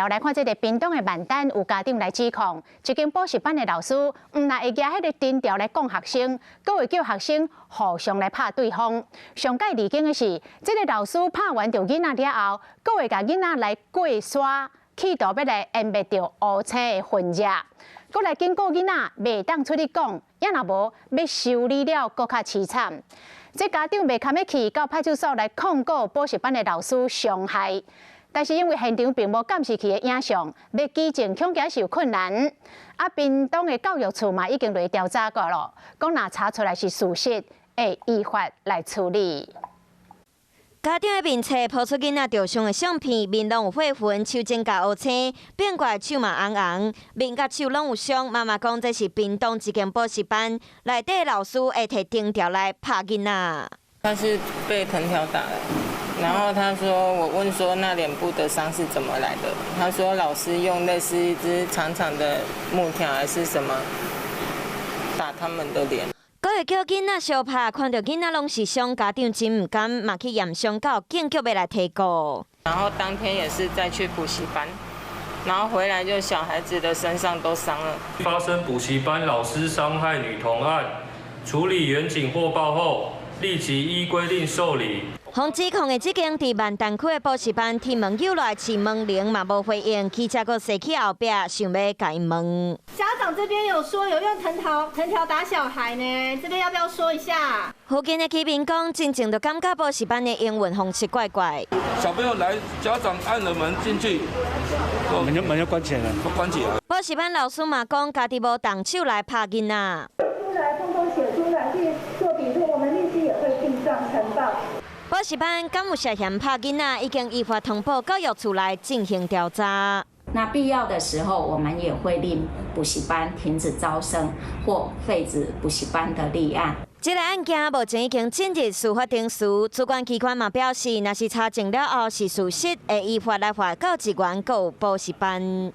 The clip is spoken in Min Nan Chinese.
來看這个屏東的萬丹有家長來指控，一間補習班的老師毋但會舉彼个藤條來摃學生，閣會叫學生互相來拍對方。上蓋離經的是，這个老師拍完著囡仔了後，閣會共囡仔來過沙，企圖欲來湮滅著烏青的痕跡。閣來警告囡仔袂當出去講，猶若無欲修理了，閣較悽慘。這家長袂堪得去到派出所來控告補習班的老師傷害。但是因為現場並無監視器的影像，欲舉證恐驚是有困難。啊，屏東的教育處嘛已經來調查過囉，講若查出來是事實，會依法來處理。家長的面冊 po 出囡仔著傷的相片，面攏有血痕，手指甲烏青，變過手嘛紅紅，面佮手攏有傷。媽媽講這是屏東一間補習班內底老師會提藤條來拍囡仔。他是被藤條打的。然後他說，我問說那臉部的傷是怎麼來的？他說老師用類似一支長長的木條還是什麼打他們的臉。閣會叫囡仔相拍，看著囡仔攏是傷，家長真毋甘，嘛去驗傷到警局欲來提告。然後當天也是再去補習班，然後回來就小孩子的身上都傷了。發生補習班老師傷害女童案，處理員警獲報後，立即依規定受理。予指控的這間佇萬丹區的補習班，天門有來市門鈴嘛無回應，記者閣踅去後壁，想欲共𪜶問。家長這邊有說有用藤條打小孩呢，這邊要不要說一下？附近的居民講，進前就感覺補習班的營運方式怪怪。小朋友來，家長按了門進去，門就關起來了，關起來。補習班老師嘛講，家己無動手來拍囡仔。出來，通通寫出來去做筆錄，我們律師也會記帳呈報。補習班敢有涉嫌拍囡仔，已經依法通報教育處來進行調查。那必要的時候，我們也會令補習班停止招生或廢止補習班的立案。這个案件目前已經進入司法程序，主管機關嘛表示，若是查證了後是事實，會依法來罰教職員閣有補習班。